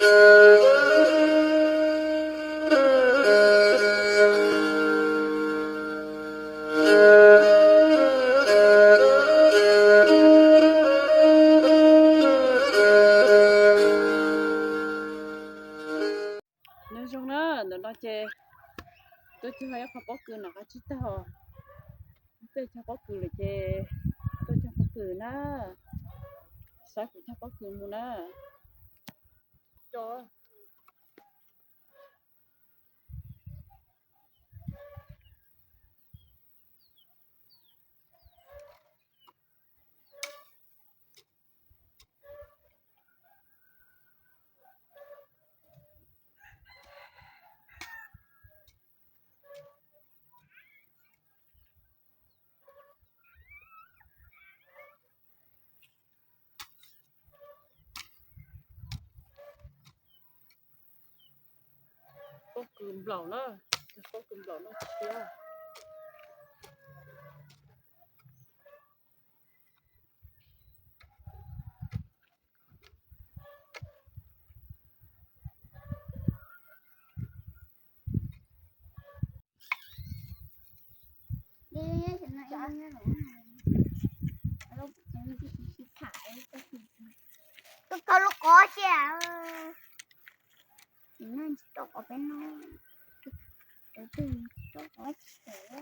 Nyob zoo na, ntawm no ces tuaj cog ib qho pob kws nram qab tsib taug. Tuaj cog pob kws lawm ces tuaj cog pob kws na. Saib kuv cog pob kws mus na. Pob kws nplaum na, pob kws nplaum no thiab. Koj kho lub qhov cia. Tsis tau qhov peb no. Tus twg tau qhov tsis tau.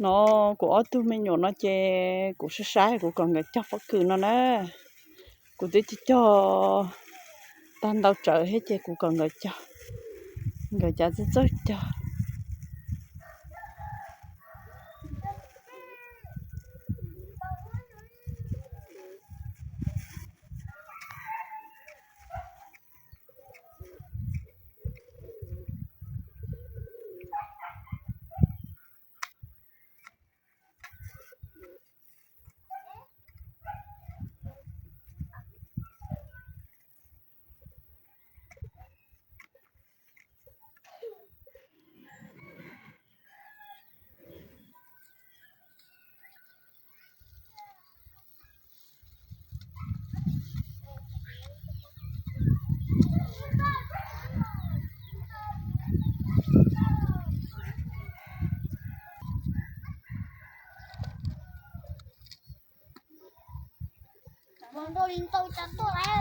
No kuv ob tug me nyuam no ces kuv saib saib kuv kom nkawd cog pob kws no na. Kuv twb cog cog tag ntau tsawv thiab ces kuv kom nkawd cog, nkawd cav txawj txawj cog. Ntau li ntau cas tuaj lawm.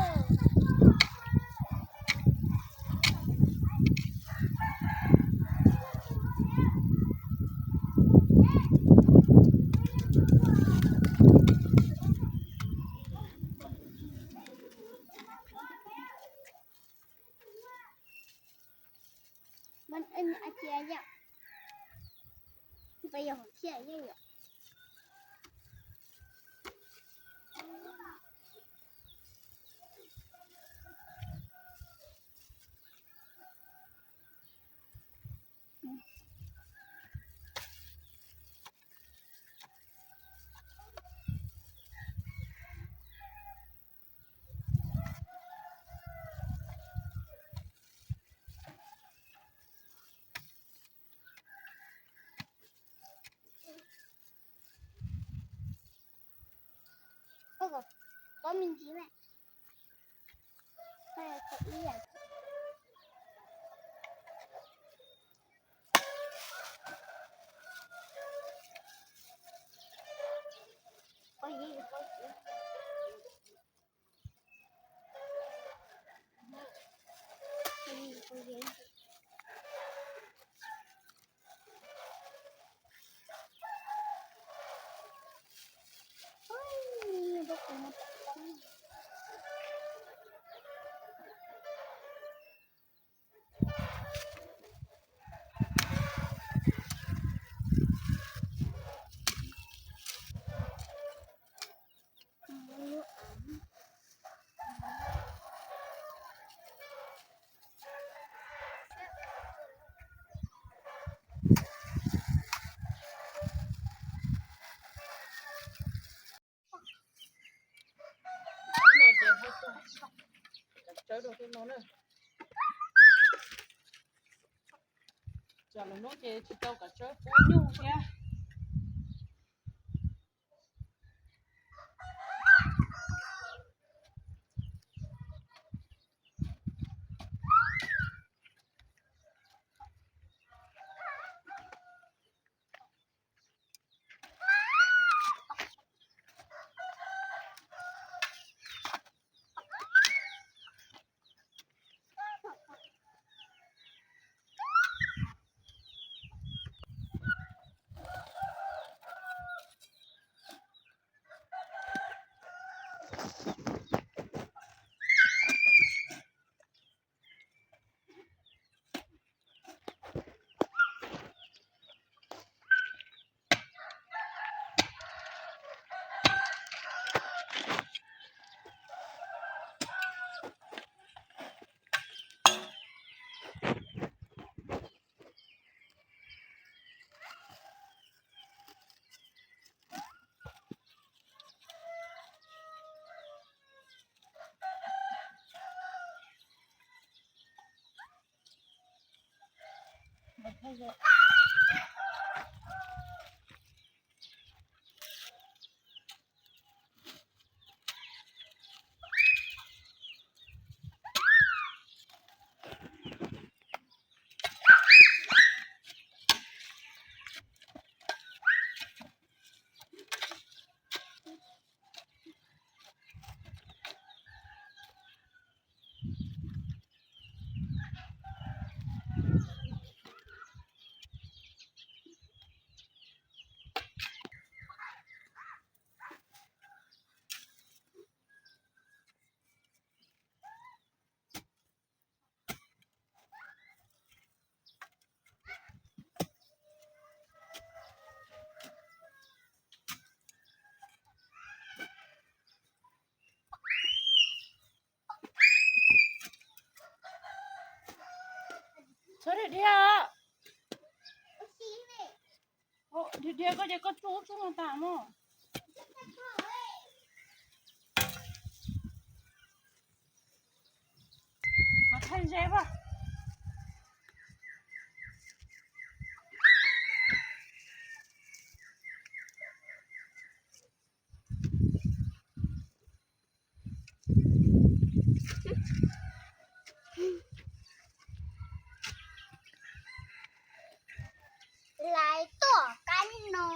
Có, có minh chỉ này. Có, có ý à. Có gì, có gì. Kav tsawb rau tej no na. Tsam lawv hnub ces tsis tau kav tsawb pub nyuj thiab. Txhob dhia dhia. Dhia dhia koj ces koj tsuj tsuj no tas mog. Mas thaij ze pab. Lawv tuaj kab no.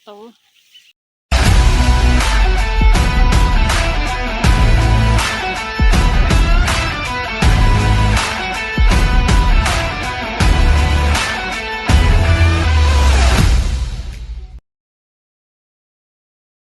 Tau